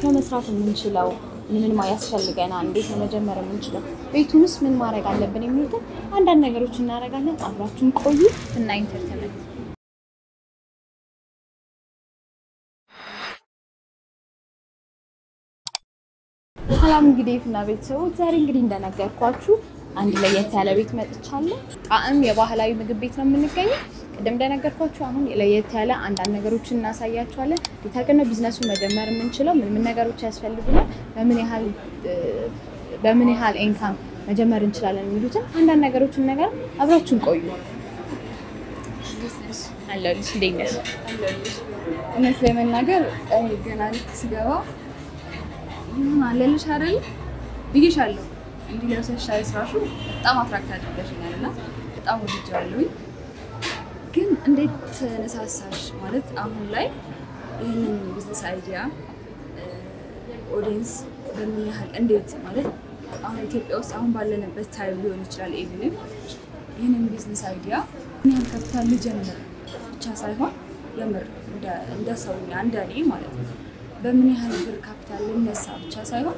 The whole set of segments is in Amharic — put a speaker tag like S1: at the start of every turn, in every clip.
S1: እንዴት ነው መስራት የምንችለው? ምን ምን ያስፈልገናል? እንዴት ነው መጀመር የምንችለው? ቤቱንስ ምን ማድረግ አለብን? የሚሉትን አንዳንድ ነገሮች እናደርጋለን። አብራችሁን ቆዩ እና entertainment። ሰላም እንግዲህ ፍና ቤተሰቦች፣ ዛሬ እንግዲህ እንደነገርኳችሁ አንድ ለየት ያለ ቤት መጥቻለሁ። ጣዕም የባህላዊ ምግብ ቤት ነው የምንገኘው። ቅድም እንደነገርኳችሁ አሁን ለየት ያለ አንዳንድ ነገሮችን እናሳያችኋለን። እንዴት አድርገን ነው ቢዝነሱን መጀመር የምንችለው? ምን ምን ነገሮች ያስፈልጉናል? በምን ያህል income መጀመር እንችላለን? የሚሉትን አንዳንድ ነገሮችን ነገር አብራችሁን ቆዩ። አለሁልሽ። እንዴት ነሽ?
S2: እውነት ለመናገር እኔ ገና ልክ ስገባ ይሁን አለልሽ አይደል ብዬሻለሁ። እንዲህ ለብሰሽ ስራሹ በጣም attract አድርገሽኛል እና በጣም ወድጄዋለሁኝ። ግን እንዴት ተነሳሳሽ? ማለት አሁን ላይ ይህንን business idea audience በምን ያህል እንዴት ማለት አሁን ኢትዮጵያ ውስጥ አሁን ባለንበት time ሊሆን ይችላል፣ even ይህንን business idea ምን ያህል ካፒታል ልጀምር ብቻ ሳይሆን የምር እንደ ሰውኛ እንደ እኔ ማለት ነው በምን ያህል ብር ካፒታል ልነሳ ብቻ ሳይሆን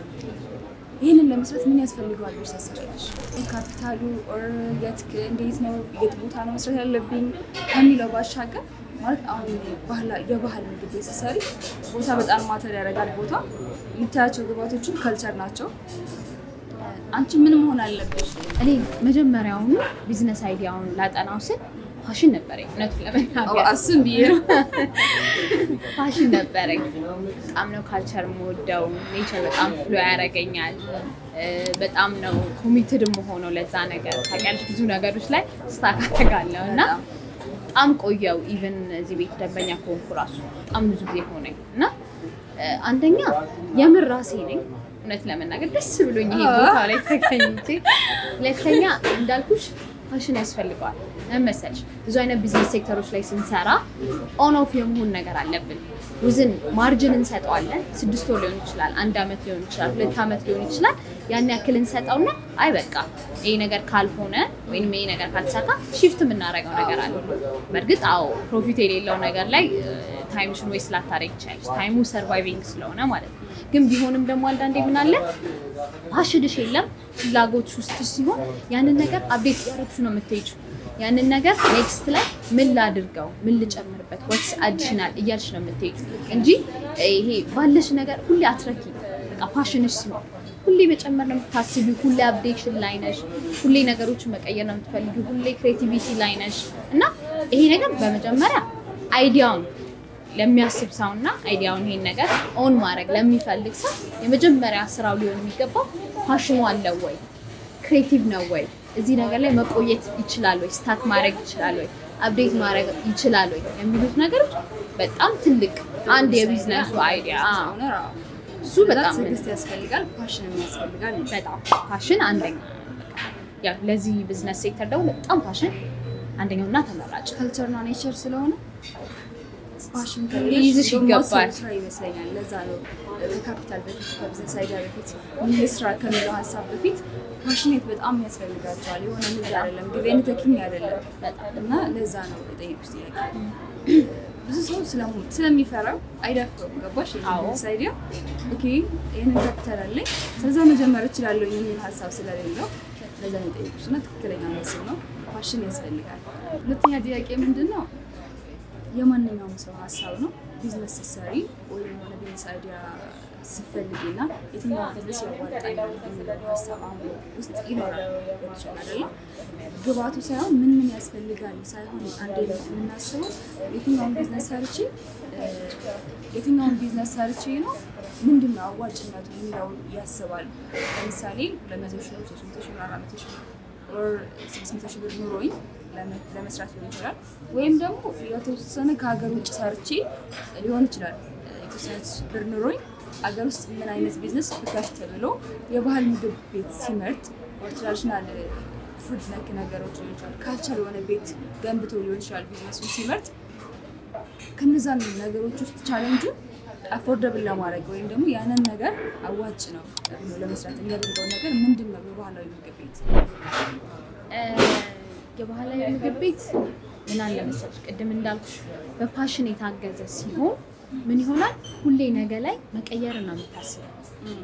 S2: ይህንን ለመስራት ምን ያስፈልገዋል ብለሽ ታስቢያለሽ? ካፒታሉ or የት እንዴት ነው የት ቦታ ነው መስራት ያለብኝ ከሚለው ባሻገር ማለት አሁን የባህል ምግብ ቤት ስትሰሪ ቦታ በጣም matter ያደርጋል። ቦታ የምታያቸው ግብአቶችም culture ናቸው። አንቺ ምን መሆን አለብሽ?
S1: እኔ መጀመሪያውኑ business idea ውን ላጠናው ስል passion ነበረኝ። እውነቱን ለመናገር
S2: እሱም ብዬ ነው።
S1: Passion ነበረኝ። በጣም ነው culture የምወደው። Nature በጣም flow ያደርገኛል። በጣም ነው committed የምሆነው ለዛ ነገር። ታውቂያለሽ፣ ብዙ ነገሮች ላይ stuck አደርጋለሁ እና በጣም ቆየው። Even እዚህ ቤት ደንበኛ ከሆንኩ ራሱ በጣም ብዙ ጊዜ ሆነኝ እና አንደኛ የምር ራሴ ነኝ፣ እውነት ለመናገር ደስ ብሎኝ ይሄ ቦታ ላይ ተገኝቼ። ሁለተኛ እንዳልኩሽ passion ያስፈልገዋል። ለምን መሰለሽ? ብዙ አይነት business sector ኦች ላይ ስንሰራ on off የመሆን ነገር አለብን። Within margin እንሰጠዋለን። 6 ወር ሊሆን ይችላል፣ አንድ ዓመት ሊሆን ይችላል፣ 2 ዓመት ሊሆን ይችላል። ያን ያክል እንሰጠውና አይ በቃ ይሄ ነገር ካልሆነ ወይም ይሄ ነገር ካልተሳካ shift የምናደርገው ነገር አለ። በእርግጥ አዎ profit የሌለው ነገር ላይ time ሽን waste ላታደርጊ ትችያለሽ። Time ኡ surviving ስለሆነ ማለት ነው። ግን ቢሆንም ደግሞ አንዳንዴ ምን አለ passion ሽ የለም ፍላጎት ውስጥ ሲሆን ያንን ነገር update እያደረግሽ ነው የምትሄጂው። ያንን ነገር next ላይ ምን ላድርገው፣ ምን ልጨምርበት፣ what's additional እያልሽ ነው የምትሄጂው እንጂ ይሄ ባለሽ ነገር ሁሌ አትረኪ። በቃ passion ሽ ሲሆን ሁሌ መጨመር ነው የምታስቢው። ሁሌ updation ላይ ነሽ። ሁሌ ነገሮችን መቀየር ነው የምትፈልጊው። ሁሌ creativity ላይ ነሽ እና ይሄ ነገር በመጀመሪያ idea ውን ለሚያስብ ሰው እና idea ውን ይሄን ነገር own ማድረግ ለሚፈልግ ሰው የመጀመሪያ ስራው ሊሆን የሚገባው passion ኑ አለው ወይ፣ creative ነው ወይ፣ እዚህ ነገር ላይ መቆየት ይችላል ወይ፣ stuck ማድረግ ይችላል ወይ፣ update ማድረግ ይችላል ወይ የሚሉት ነገሮች በጣም ትልቅ አንድ የ business ኡ idea እሱ በጣም
S2: ትዕግስት ያስፈልጋል፣ passion ያስፈልጋል።
S1: በጣም passion አንደኛ፣ በቃ ያው ለዚህ business sector ደግሞ በጣም passion አንደኛውና ተመራጭ
S2: Culture ና nature ስለሆነ passion
S1: ሊይዝሽ ይገባል።
S2: ስራ ይመስለኛል። ለዛ ነው ከካፒታል በፊት ከ business idea በፊት ምን ልስራ ከሚለው ሀሳብ በፊት passionate በጣም ያስፈልጋቸዋል። የሆነ ንግድ አይደለም፣ give and taking አይደለም እና ለዛ ነው የጠየቁሽ ጥያቄ። ብዙ ሰው ስለሚፈራው አይደፍረውም። ገባሽ? Business idea okay ይህንን ካፒታል አለኝ ስለዛ መጀመር እችላለሁ የሚል ሀሳብ ስለሌለው ለዛ ነው የጠየቁሽ እና ትክክለኛ መልስ ነው። Passion ያስፈልጋል። ሁለተኛ ጥያቄ ምንድን ነው? የማንኛውም ሰው ሀሳብ ነው። ቢዝነስ ስትሰሪ ወይም የሆነ business idea ስትፈልጊ እና የትኛው ቢዝነስ ያዋጣኛል የሚለው ሀሳብ አእምሮ ውስጥ ይኖራል። ገብቶሻል አይደለ? ግብአቱ ሳይሆን ምን ምን ያስፈልጋል ሳይሆን አንዴ የምናስበው የትኛውን ቢዝነስ ሰርቼ ነው ምንድን ነው አዋጭነቱ የሚለውን ያስባሉ። ለምሳሌ 200,000 ብር፣ 300,000 ብር፣ 400,000 ብር or 600,000 ብር ኑሮኝ ለመስራት ሊሆን ይችላል። ወይም ደግሞ የተወሰነ ከሀገር ውጭ ሰርቼ ሊሆን ይችላል። የተወሰነች ብር ኑሮኝ ሀገር ውስጥ ምን አይነት ቢዝነስ ብከፍት ብሎ የባህል ምግብ ቤት ሲመርጥ or traditional food ነክ ነገሮች ሊሆን ይችላል። Culture የሆነ ቤት ገንብቶ ሊሆን ይችላል። ቢዝነሱን ሲመርጥ ከነዛን ነገሮች ውስጥ challenge ኡ affordable ለማድረግ ወይም ደግሞ ያንን ነገር አዋጭ ነው ብሎ ለመስራት የሚያደርገው ነገር ምንድን ነው? በባህላዊ ምግብ ቤት
S1: የባህላዊ ምግብ ቤት ምን አለ መሰለሽ፣ ቅድም እንዳልኩሽ በ passion የታገዘ ሲሆን ምን ይሆናል? ሁሌ ነገ ላይ መቀየር ነው የምታስበው።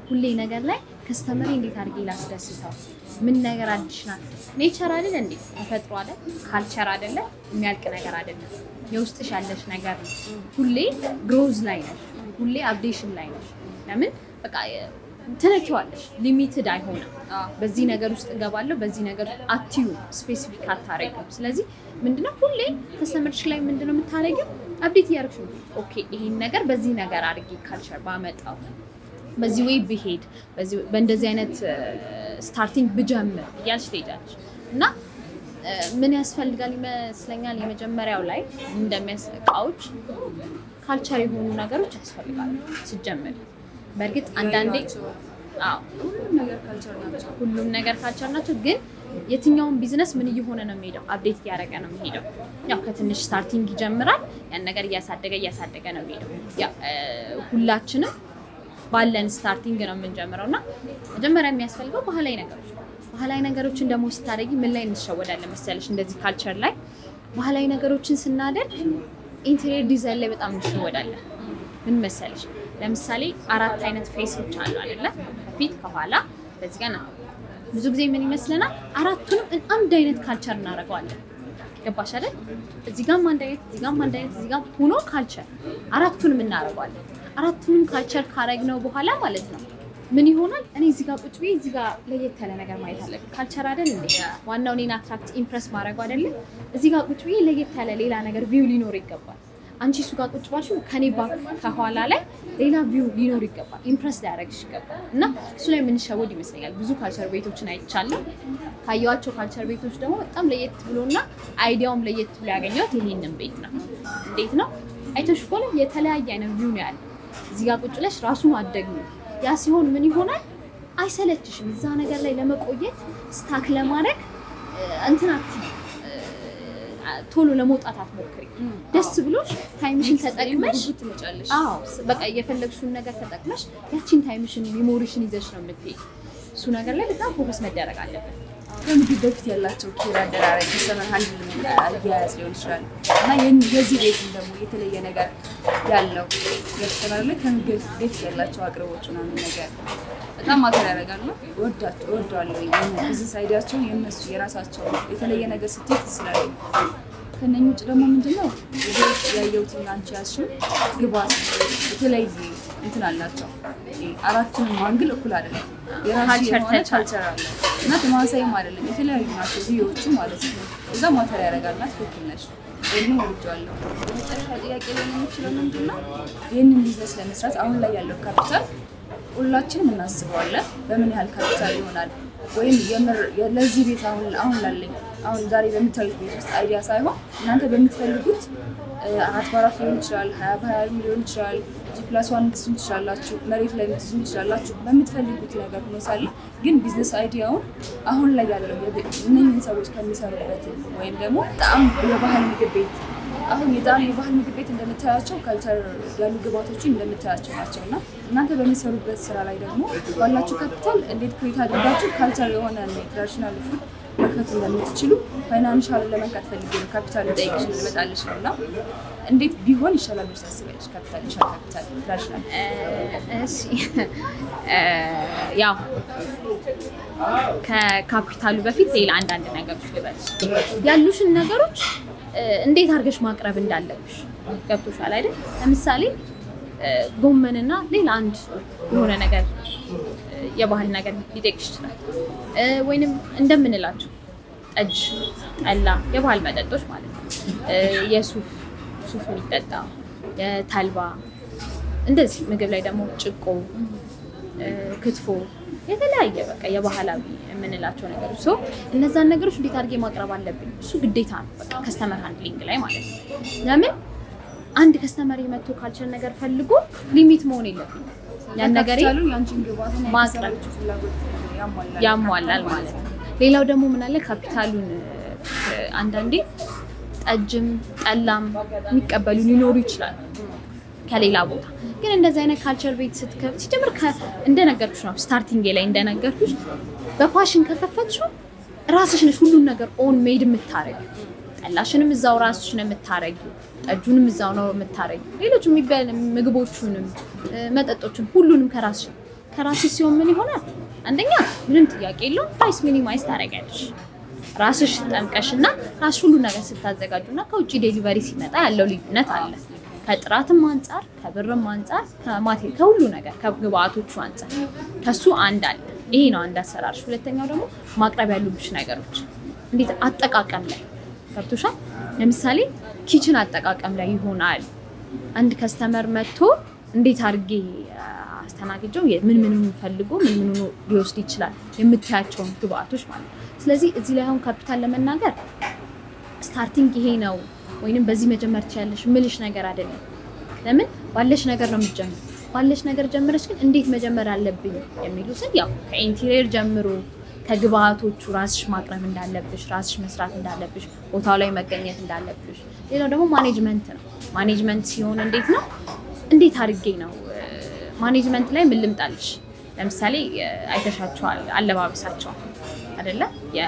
S1: ሁሌ ነገር ላይ customer ኤ እንዴት አድርጌ ላስደስተው፣ ምን ነገር additional nature አይደል እንዴ? ተፈጥሮ አይደል? Culture አይደለ? የሚያልቅ ነገር አይደለም። የውስጥሽ ያለሽ ነገር ነው። ሁሌ growth ላይ ነሽ፣ ሁሌ updation ላይ ነሽ። ለምን በቃ ትነኪዋለሽ። Limited አይሆንም። በዚህ ነገር ውስጥ እገባለሁ፣ በዚህ ነገር አትዩ፣ specific አታረጊም። ስለዚህ ምንድነው ሁሌ customer ሽ ላይ ምንድነው የምታረጊው? Update እያደረግሽ ነው። Okay፣ ይሄን ነገር በዚህ ነገር አድርጌ culture ባመጣው፣ በዚህ way ብሄድ፣ በእንደዚህ አይነት starting ብጀምር እያልሽ ትሄጃለሽ። እና ምን ያስፈልጋል ይመስለኛል፣ የመጀመሪያው ላይ እንደሚያስ እቃዎች culture የሆኑ ነገሮች ያስፈልጋሉ ስትጀምሪ። በእርግጥ አንዳንዴ አዎ
S2: ሁሉም ነገር culture ናቸው።
S1: ሁሉም ነገር culture ናቸው። ግን የትኛውን ቢዝነስ ምን እየሆነ ነው የሚሄደው? Update እያደረገ ነው የሚሄደው። ያው ከትንሽ starting ይጀምራል። ያን ነገር እያሳደገ እያሳደገ ነው የሚሄደው። ያው ሁላችንም ባለን starting ነው የምንጀምረው እና መጀመሪያ የሚያስፈልገው ባህላዊ ነገሮች ነው። ባህላዊ ነገሮችን ደግሞ ስታደርጊ ምን ላይ እንሸወዳለን መሰለሽ? እንደዚህ culture ላይ ባህላዊ ነገሮችን ስናደርግ interior design ላይ በጣም እንሸወዳለን። ምን መሰለሽ፣ ለምሳሌ አራት አይነት face ኦች አሉ አይደለ? ከፊት፣ ከኋላ፣ በዚህ ጋር ነው። ብዙ ጊዜ ምን ይመስለናል? አራቱንም አንድ አይነት culture እናደርገዋለን። ገባሽ አይደል? እዚህ ጋርም አንድ አይነት፣ እዚህ ጋርም አንድ አይነት፣ እዚህ ጋርም ሆኖ culture አራቱንም እናደርገዋለን። አራቱንም culture ካረግነው በኋላ ማለት ነው ምን ይሆናል? እኔ እዚህ ጋር ቁጭ ብዬ እዚህ ጋር ለየት ያለ ነገር ማየት አለብኝ። Culture አይደል እንዴ? ዋናው እኔን attract impress ማድረጉ አይደለም። እዚህ ጋር ቁጭ ብዬ ለየት ያለ ሌላ ነገር view ሊኖር ይገባል። አንቺ እሱ ጋር ቁጭ ባልሽው ከኔ back ከኋላ ላይ ሌላ view ሊኖር ይገባል። Impress ሊያደርግሽ ይገባል። እና እሱ ላይ የምንሸወድ ይመስለኛል። ብዙ culture ቤቶችን አይቻለሁ። ካየኋቸው culture ቤቶች ደግሞ በጣም ለየት ብሎና idea ውም ለየት ብሎ ያገኘሁት ይሄንን ቤት ነው። እንዴት ነው አይተሽ ከሆነ የተለያየ አይነት view ነው ያለው። እዚህ ጋር ቁጭ ብለሽ ራሱን አደግሚ። ያ ሲሆን ምን ይሆናል? አይሰለችሽም። እዛ ነገር ላይ ለመቆየት stuck ለማድረግ እንትን አትይም። ቶሎ ለመውጣት አትሞክሪ። ደስ ብሎሽ time ሽን ተጠቅመሽ
S2: ጉጉት ትመጫለሽ።
S1: አዎ፣ በቃ የፈለግሽውን ነገር ተጠቅመሽ ያቺን time ሽን memory ሽን ይዘሽ ነው የምትሄጂው። እሱ ነገር ላይ በጣም focus መደረግ አለበት።
S2: ከምግብ በፊት ያላቸው care አደራረግ፣ customer handle አያያዝ ሊሆን ይችላል እና የዚህ ቤትም ደግሞ የተለየ ነገር ያለው customer ላይ ከምግብ በፊት ያላቸው አቅርቦች ምናምን ነገር በጣም matter ያደርጋል ነው። እወደዋለሁ። Business idea ኣቸውን የእነሱ የራሳቸው የተለየ ነገር ስትይ ስላለኝ። ከእነኝህ ውጭ ደግሞ ምንድነው እዚህ ያየሁትን አንቺ ያልሽው ግብአት የተለየ እንትን አላቸው። አራቱንም angle እኩል አይደለም። የራሱ
S1: Culture
S2: የሆነ
S1: touch
S2: culture አለ እና ተመሳሳይም አይደለም። የተለያዩ ናቸው view ዎቹ ማለት ነው። እዛ matter ያደርጋል እና ትክክል ነሽ። ይህንን ወድጄዋለሁ። የመጨረሻ ጥያቄ ሊሆን የሚችለው ምንድን ነው? ይህንን ቢዝነስ ለመስራት አሁን ላይ ያለው ካፒታል ሁላችንም እናስበዋለን። በምን ያህል ካፒታል ይሆናል ወይም የምር ለዚህ ቤት አሁን ላለኝ አሁን ዛሬ በምታዩት ቤት ውስጥ idea ሳይሆን እናንተ በምትፈልጉት 4 በ4 ሊሆን ይችላል፣ 20 በ20 ሊሆን ይችላል፣ G+1 ልትይዙም ትችላላችሁ፣ መሬት ላይ ልትይዙም ትችላላችሁ። በምትፈልጉት ነገር ሆኖ ሳለ ግን business idea ውን አሁን ላይ ያለው እነኝህን ሰዎች ከሚሰሩበት ወይም ደግሞ በጣም የባህል ምግብ ቤት፣ አሁን የጣም የባህል ምግብ ቤት እንደምታያቸው culture ያሉ ግብአቶችን እንደምታያቸው ናቸው እና እናንተ በሚሰሩበት ስራ ላይ ደግሞ ባላችሁ ካፒታል እንዴት create አድርጋችሁ culture የሆነ traditional food መክፈት እንደምትችሉ financial ለመንካት ፈልጌ ነው። ካፒታል ጠይቅሽ ልመጣልሽ ነው እና እንዴት ቢሆን ይሻላል ብለሽ ታስቢያለሽ? ካፒታል ይሻል ካፒታል traditional
S1: እሺ፣ ያው ከካፒታሉ በፊት ሌላ አንዳንድ ነገሮች ልበልሽ። ያሉሽን ነገሮች እንዴት አድርገሽ ማቅረብ እንዳለብሽ ገብቶሻል አይደል? ለምሳሌ ጎመንና ሌላ አንድ የሆነ ነገር የባህል ነገር ሊጠይቅሽ ይችላል። ወይንም እንደምንላቸው ጠጅ፣ ጠላ፣ የባህል መጠጦች ማለት ነው። የሱፍ ሱፍ የሚጠጣ፣ የተልባ እንደዚህ፣ ምግብ ላይ ደግሞ ጭቆ፣ ክትፎ፣ የተለያየ በቃ የባህላዊ የምንላቸው ነገሮች። So እነዛን ነገሮች እንዴት አድርጌ ማቅረብ አለብኝ? እሱ ግዴታ ነው። በቃ customer handling ላይ ማለት ነው። ለምን አንድ customer መጥቶ culture ነገር ፈልጎ limit መሆን የለብኝም። ያን ነገር
S2: ካፒታሉ የአንቺን ግብአትና
S1: ማቅረብ
S2: የሰዎቹ ፍላጎት ያሟላል
S1: ያሟላል ማለት ነው። ሌላው ደግሞ ምን አለ ካፒታሉን አንዳንዴ ጠጅም ጠላም የሚቀበሉ ሊኖሩ ይችላሉ ከሌላ ቦታ። ግን እንደዚህ አይነት culture ቤት ስትከፍት ሲጀምር እንደነገርኩሽ ነው፣ starting ላይ እንደነገርኩሽ በ passion ከከፈትሽው ራስሽ ነሽ ሁሉን ነገር own made የምታደርጊው። ጠላሽንም እዛው ራስሽ ነው የምታረጊው፣ ጠጁንም እዛው ነው የምታረጊው። ሌሎች የሚበል ምግቦቹንም መጠጦችን ሁሉንም ከራስሽ ሲሆን ምን ይሆናል? አንደኛ ምንም ጥያቄ የለውም price minimize ታደርጊያለሽ። ራስሽ ጠምቀሽና ራስሽ ሁሉ ነገር ስታዘጋጁና ከውጭ delivery ሲመጣ ያለው ልዩነት አለ። ከጥራትም አንጻር፣ ከብርም አንጻር፣ ከሁሉ ነገር ከግብአቶቹ አንጻር ከሱ አንድ አለ። ይሄ ነው አንድ አሰራርሽ። ሁለተኛው ደግሞ ማቅረብ ያሉብሽ ነገሮች እንዴት አጠቃቀም ላይ ገብቶሻል። ለምሳሌ kitchen አጠቃቀም ላይ ይሆናል። አንድ customer መጥቶ እንዴት አድርጌ አስተናግጀው ምን ምን ፈልጎ ምን ምን ሊወስድ ይችላል የምታያቸውን ግብአቶች ማለት ነው። ስለዚህ እዚህ ላይ አሁን ካፒታል ለመናገር starting ይሄ ነው ወይንም በዚህ መጀመር ትችያለሽ ምልሽ ነገር አይደለም። ለምን ባለሽ ነገር ነው የምትጀምሪው። ባለሽ ነገር ጀምረሽ ግን እንዴት መጀመር አለብኝ የሚሉትን ያው ከ interior ጀምሮ ከግብአቶቹ ራስሽ ማቅረብ እንዳለብሽ፣ ራስሽ መስራት እንዳለብሽ፣ ቦታው ላይ መገኘት እንዳለብሽ። ሌላው ደግሞ management ነው። Management ሲሆን እንዴት ነው እንዴት አድርጌ ነው management ላይ ምን ልምጣልሽ? ለምሳሌ አይተሻቸዋል አለባበሳቸው አይደለ? የ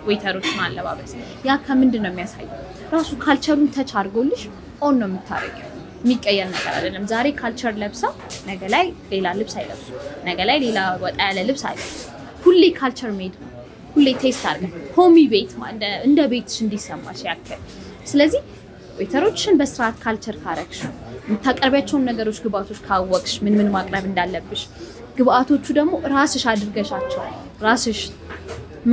S1: waiter ኦችን አለባበስ ያ ከምንድን ነው የሚያሳየው? ራሱ culture ኡን touch አድርጎልሽ own ነው የምታደርጊው። የሚቀየር ነገር አይደለም። ዛሬ culture ለብሰው ነገ ላይ ሌላ ልብስ አይለብሱ፣ ነገ ላይ ሌላ ወጣ ያለ ልብስ አይለብሱ። ሁሌ culture made ነው። ሁሌ taste አድርገን homey ቤት እንደ ቤትሽ እንዲሰማሽ ያክል። ስለዚህ waiter ኦችን በስርዓት culture ካረግሽ፣ የምታቀርቢያቸውን ነገሮች ግብአቶች ካወቅሽ፣ ምን ምን ማቅረብ እንዳለብሽ፣ ግብአቶቹ ደግሞ ራስሽ አድርገሻቸው፣ ራስሽ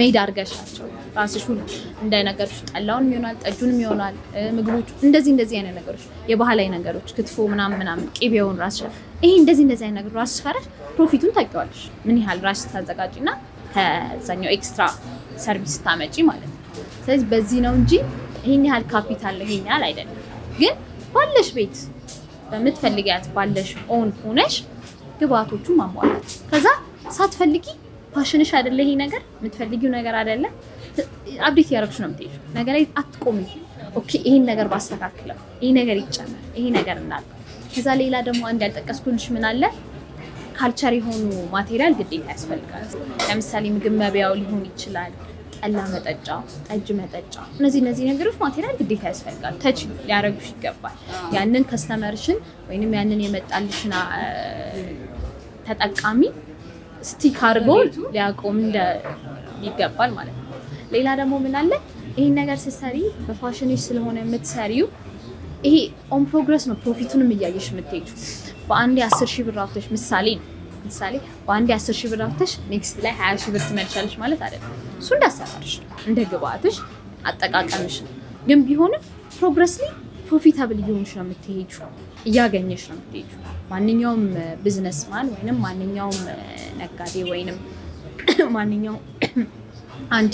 S1: made አድርገሻቸው፣ ራስሽ ሁሉ እንደነገርሽ ጠላውንም ይሆናል ጠጁንም ይሆናል ምግቦቹ እንደዚህ እንደዚህ አይነት ነገሮች የባህላዊ ነገሮች ክትፎ ምናምን ምናምን ቅቤውን ራስሽ ይሄ እንደዚህ እንደዚህ አይነት ነገሮች ራስሽ ካረግሽ profit ኡን ታውቂዋለሽ። ምን ያህል ራስሽ ታዘጋጂና ከዛኛው extra service ታመጪ ማለት ነው። ስለዚህ በዚህ ነው እንጂ ይሄን ያህል ካፒታል ነው ይሄን ያህል አይደለም። ግን ባለሽ ቤት በምትፈልጊያት ባለሽ own ሆነሽ ግብአቶቹን ማሟላት፣ ከዛ ሳትፈልጊ passion ሽ አይደለ ይሄ ነገር የምትፈልጊው ነገር አይደለ update እያደረግሽ ነው የምትሄጂው። ነገር ላይ አትቆሚ። Okay ይሄን ነገር ባስተካክለው፣ ይሄ ነገር ይጨመር፣ ይሄ ነገር እናድርገው። ከዛ ሌላ ደግሞ አንድ ያልጠቀስኩልሽ ምን አለ፣ culture የሆኑ material ግዴታ ያስፈልጋል። ለምሳሌ ምግብ መብያው ሊሆን ይችላል፣ ጠላ መጠጫው፣ ጠጅ መጠጫ፣ እነዚህ ነገሮች material ግዴታ ያስፈልጋል። Touch ሊያደርጉሽ ይገባል። ያንን customer ሽን ወይንም ያንን የመጣልሽን ተጠቃሚ stick አድርጎ ሊያቆም እንደ ይገባል ማለት ነው። ሌላ ደግሞ ምን አለ፣ ይሄን ነገር ስትሰሪ በ passion ሽ ስለሆነ የምትሰሪው ይሄ on progress ነው። Profit ኡንም እያየሽ የምትሄጂው በአንዴ 10,000 ብር አውጥተሽ ምሳሌ ነው ምሳሌ በአንዴ 10,000 ብር አውጥተሽ next ላይ 20,000 ብር ትመልሻለሽ ማለት አይደለም። እሱ እንዳሰራርሽ እንደ ግብአትሽ አጠቃቀምሽ ነው። ግን ቢሆንም progressly profitable እየሆንሽ ነው የምትሄጂው፣ እያገኘሽ ነው የምትሄጂው። ማንኛውም businessman ወይንም ማንኛውም ነጋዴ ወይንም ማንኛውም አንድ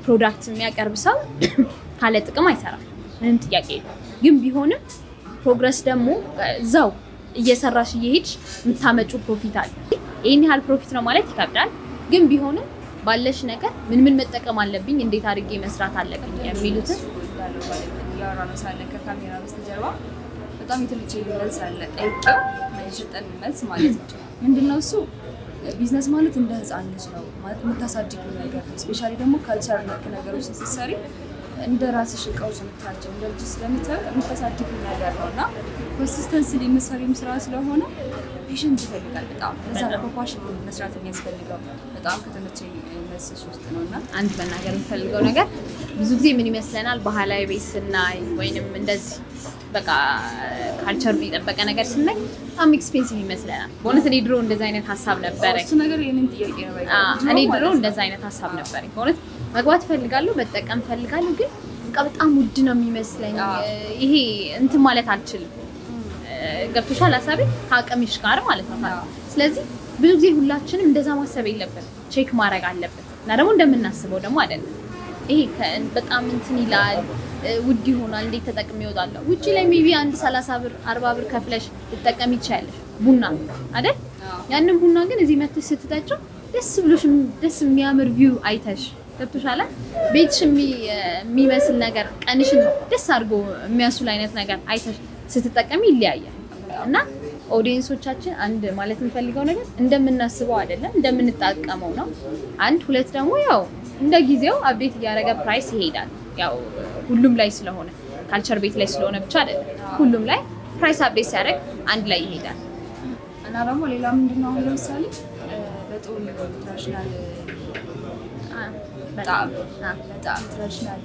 S1: product የሚያቀርብ ሰው ካለ ጥቅም አይሰራም። ምንም ጥያቄ የለውም። ግን ቢሆንም progress ደግሞ እዛው እየሰራሽ እየሄድሽ የምታመጪው profit አለ። ይህን ያህል profit ነው ማለት ይከብዳል። ግን ቢሆንም ባለሽ ነገር ምን ምን መጠቀም አለብኝ፣ እንዴት አድርጌ መስራት አለብኝ የሚሉትን
S2: እንዳለው ባለቤት እያወራ ነው ሳለ ከካሜራ በስተጀርባ በጣም የተመቸኝ መልስ አለ። ጠይቄው የሰጠን መልስ ማለት ነው። ምንድነው እሱ? ቢዝነስ ማለት እንደ ህፃን ልጅ ነው ማለት የምታሳድጊው ነገር ነው። Specially ደግሞ culture ነክ ነገሮች ስትሰሪ እንደ ራስሽ እቃዎች የምታያቸው እንደ ልጅ ስለምታዩ የምታሳድጊው ነገር ነው እና consistently የምትሰሪውም ስራ ስለሆነ patient ይፈልጋል በጣም። ለዛ ነው በ passion መስራት የሚያስፈልገው። በጣም ከተመቸኝ መልስሽ ውስጥ ነው እና
S1: አንድ መናገር የምፈልገው ነገር ብዙ ጊዜ ምን ይመስለናል ባህላዊ ቤት ስናይ ወይንም እንደዚህ በቃ culture ኡን የጠበቀ ነገር ስናይ በጣም expensive ይመስለናል። በእውነት እኔ ድሮ እንደዚህ አይነት ሀሳብ ነበረኝ።
S2: እሱ ነገር የኔም ጥያቄ ነው። በቃ
S1: እኔ ድሮ እንደዛ አይነት ሀሳብ ነበረኝ። በእውነት መግባት ፈልጋለሁ፣ መጠቀም ፈልጋለሁ፣ ግን በቃ በጣም ውድ ነው የሚመስለኝ። ይሄ እንትን ማለት አልችልም። ገብቶሻል ሀሳቤ? ከአቅምሽ ጋር ማለት ነው። ስለዚህ ብዙ ጊዜ ሁላችንም እንደዛ ማሰብ የለብንም፣ check ማድረግ አለብን። እና ደግሞ እንደምናስበው ደግሞ አይደለም። ይሄ በጣም እንትን ይላል፣ ውድ ይሆናል፣ እንዴት ተጠቅሜ እወጣለሁ? ውጪ ላይ maybe አንድ 30 ብር 40 ብር ከፍለሽ ልትጠቀሚ ትችያለሽ ቡና አይደል? ያንን ቡና ግን እዚህ መጥተሽ ስትጠጪው ደስ ብሎሽ ደስ የሚያምር view አይተሽ ገብቶሻል። ቤትሽ የሚመስል ነገር ቀንሽን ደስ አድርጎ የሚያስውል አይነት ነገር አይተሽ ስትጠቀሚ ይለያያል። እና audience ኦቻችን አንድ ማለት የምፈልገው ነገር እንደምናስበው አይደለም፣ እንደምንጠቀመው ነው። አንድ ሁለት ደግሞ ያው እንደ ጊዜው update እያደረገ price ይሄዳል። ያው ሁሉም ላይ ስለሆነ፣ culture ቤት ላይ ስለሆነ ብቻ አይደለም፣ ሁሉም ላይ price update ሲያደርግ አንድ ላይ ይሄዳል።
S2: እና ደግሞ ሌላ ምንድነው፣ አሁን ለምሳሌ በጣም traditional በጣም በጣም traditional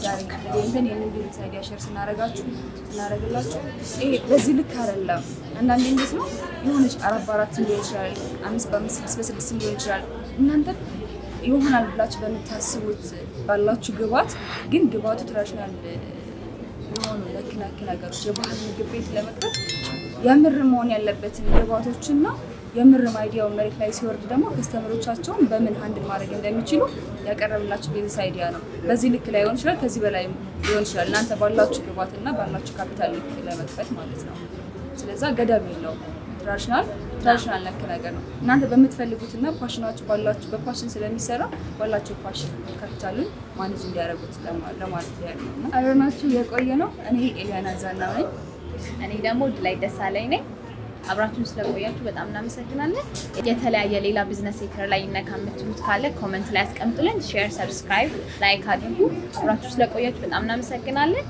S2: ዛሬ ተገኝተን ይህንን business idea share ስናደርግላችሁ ይሄ በዚህ ልክ አይደለም። አንዳንዴ እንዴት ነው፣ የሆነች 4 በ4 ሊሆን ይችላል፣ 5 በ5፣ 6 በ6 ሊሆን ይችላል። እናንተ ይሆናል ብላችሁ በምታስቡት ባላችሁ ግባት፣ ግን ግባቱ traditional የሆኑ ነክ ነክ ነገሮች የባህል ምግብ ቤት ለመክፈት የምር መሆን ያለበትን ግባቶችና የምርም idea ው መሬት ላይ ሲወርድ ደግሞ customer ኦቻቸውን በምን handle ማድረግ እንደሚችሉ ያቀረብላችሁ business idea ነው። በዚህ ልክ ላይሆን ይችላል፣ ከዚህ በላይ ሊሆን ይችላል። እናንተ ባላችሁ ግባትና ባላችሁ ካፒታል ልክ ለመክፈት ማለት ነው። ስለዛ ገደብ የለውም። Traditional ነክ ነገር ነው። እናንተ በምትፈልጉትና passion ኣችሁ ባላችሁ በ passion ስለሚሰራ ባላችሁ passion ካፒታሉን manage እንዲያደርጉት ለማለት ያህል ነው። እና አብረናችሁ የቆየ ነው። እኔ ኤሊያና ዛና ነኝ።
S1: እኔ ደግሞ ላይ ደሳለኝ ነኝ። አብራችሁን ስለቆያችሁ በጣም እናመሰግናለን። የተለያየ ሌላ business sector ላይ ይነካ የምትሉት ካለ comment ላይ አስቀምጡልን። Share፣ subscribe፣ like አድርጉ። አብራችሁ ስለቆያችሁ በጣም እናመሰግናለን።